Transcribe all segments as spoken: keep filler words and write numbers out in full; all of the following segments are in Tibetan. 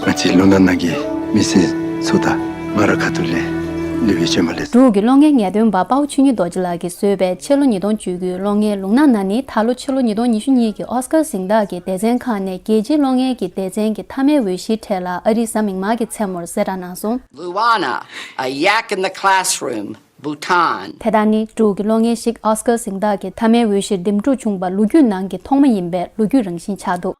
ང་ཚོའི་ལུང་ནག་ནང་གི་མི་སེར་ཚོ་དང་ང་རང་ཁ་ཐུག་ལས་ལུས་པའི་བཅོས་མ་ལས། འབྲུག་གི་གློག་བརྙན་ངེས་སྟོན་པ་དཔའ་བོ་ཆོས་ཉིད་རྡོ་རྗེ་ལགས་ཀྱིས་བཟོས་པའི་ཕྱི་ལོ་ཉིས་སྟོང་བཅུ་དགུའི་གློག་བརྙན་ལུང་ནག་ནག་ནི་ད་ལོ་ཕྱི་ལོ་ཉིས་སྟོང་ཉི་ཤུ་གཉིས་ཀྱི་ཨོ་སི་ཀར་གཟེངས་རྟགས་ཀྱི་སྡེ་ཚན་ཁག་ནས་རྒྱལ་སྤྱིའི་གློག་བརྙན་གྱི་སྡེ་ཚན་གྱི་མཐའ་མའི་འོས་གཞིའི་གྲས་ལ་ཨ་རིའི་གཟའ་མིག་དམར་གྱི་མཚན་མོར་གསལ་བསྒྲགས་གནང་སོང་། Luana, a yak in the classroom, Bhutan. དེ་དག་ནི་འབྲུག་གི་གློག་བརྙན་ཞིག་ཨོ་སི་ཀར་གཟེངས་རྟགས་ཀྱི་མཐའ་མའི་འོས་གཞིར་འདེམས་སྒྲུག་བྱུང་བ་ལོ་རྒྱུས་ནང་གི་ཐོག་མ་ཡིན་པའི་ལོ་རྒྱུས་རང་བཞིན་ཆགས་འདུག་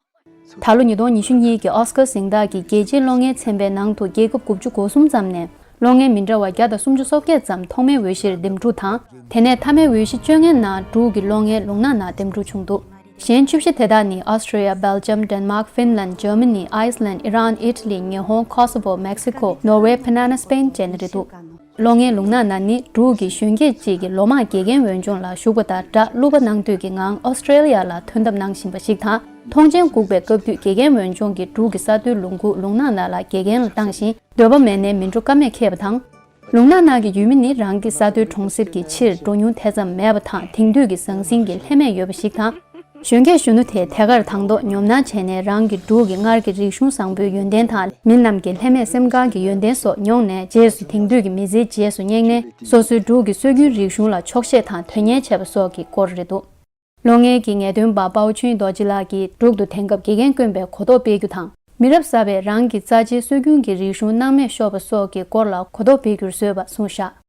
ད་ལོ་ཉིས་སྟོང་ཉི་ཤུ་གཉིས་ཀྱི་ཨོ་སི་ཀར་གཟེངས་རྟགས་ཀྱི་རྒྱལ་སྤྱིའི་གློག་བརྙན་ཚན་པའི་ནང་དུ་རྒྱལ་ཁབ་དགུ་བཅུ་གོ་གསུམ་ཙམ་ནས་གློག་བརྙན་མི་འདྲ་བ་བརྒྱ་དང་སུམ་ཅུ་སོ་བརྒྱད་ཙམ་ཐོག་མའི་འོས་གཞིར་འདེམས་སྒྲུག་དང་། དེ་ནས་མཐའ་མའི་འོས་གཞི་བཅོ་ལྔའི་ནང་འབྲུག་གི་གློག་བརྙན་ལུང་ནག་ནག་འདེམས་སྒྲུག་བྱུང་འདུག་གཞན་བཅུ་བཞི་དེ་དག་ནི་ཨོ་སི་ཀྲི་ཡ། སྦེལ་ཇམ། ཌེན་མཱག། ཧྥིན་ལན། འཇར་མ་ནི། ཨའི་སི་ལན། ཨི་རན། ཨི་ཊ་ལི། ཉི་ཧོང་། ཁོ་སོ་ཝོ། མེག་སི་ཁོ། ནོར་ཝེ། ཕི་ན་ན། སི་པེན་བཅས་ནི་རེད་འདུག་གློག་བརྙན་ལུང་ནག་ནག་ནི་འབྲུག་གི་གཞོན་སྐྱེས་གཅིག་གིས་ལོ་མང་དགེ་རྒན་འོས་སྦྱོང་ལ་ཞུགས་པ་དང་སྦྲགས་བསླུ་བ་གནང་འདོད་ཀྱི་ངང་ཨོ་སི་ཀྲི་ལི་ཡ་ལ་ཐོན་ཐབས་གནང་བཞིན་པ་ཞིག་དང་། མཐོང་མཆན་སྒུག་པའི་སྐབས་དུས་དགེ་རྒན་འོས་སྦྱོང་གིས་འབྲུག་གི་ས་མཐོའི་ལུང་ཁུག་ལུང་ནག་ནག་ལ་དགེ་རྒན་ལ་བཏང་ཞིང་། འདོད་པ་མེད་ནའི་མི་འགྲོ་ཀ་མེད་འཁེལ་བ་དང་། ལུང་ནག་ནག་གི་ཡུལ་མི་ནི་རང་གི་ས་མཐོའི་གྲོང་གསེབ་ཀྱི་ཕྱིར་འགྲོ་མྱོང་དེ་ཙམ་མེད་པ་དང་། དེང་དུས་ཀྱི་ཟང་ཟིང་གི་ལྷད་མེད་ཡོད་པ་ཞིག་དང་། གཞོན་སྐྱེས་གཞོན་ནུ་དེས་དེ་གར་དང་ཐོག་ཉོབ་སྣང་བྱས་ནས་རང་གི་འབྲུག་གི་སྔར་གྱི་རིག་གཞུང་བཟང་པོའི་ཡོན་ཏན་དང་། མི་རྣམས་ཀྱི་ལྷད་མེད་སེམས་ཁམས་ཀྱི་ཡོན་ཏན་སོགས་མྱོང་ནས། རྗེས་སུ་དེང་དུས་ཀྱི་མི་ཚེའི་རྗེས་སུ་སྙེག་ནས་སོ་སོའི་འབྲུག་གི་སྲོལ་རྒྱུན་རིག་གཞུང་ལ་འཁྱོག་བཤད་དང་དོན་གཉེར་བྱས་པ་སོགས་ཀྱི་སྐོར་རེད་འདུག་གློག་བརྙན་གྱི་ངེས་སྟོན་པ་དཔའ་བོ་ཆོས་དབྱིངས་རྡོ་རྗེ་ལགས་ཀྱིས་འབྲུག་ཏུ་དེང་སྐབས་དགེ་རྒན་དཀོན་པའི་གོ་རྟོགས་སྤེལ་རྒྱུ་དང་། མི་རབས་གསར་པས་རང་གི་རྩ་ཆེའི་སྲོལ་རྒྱུན་གྱི་རིག་གཞུང་སྣང་མེད་ཤོར་བ་སོགས་ཀྱི་སྐོར་ལ་གོ་རྟོགས་སྤེལ་རྒྱུར་བཟོས་པ་གསུངས་བཞག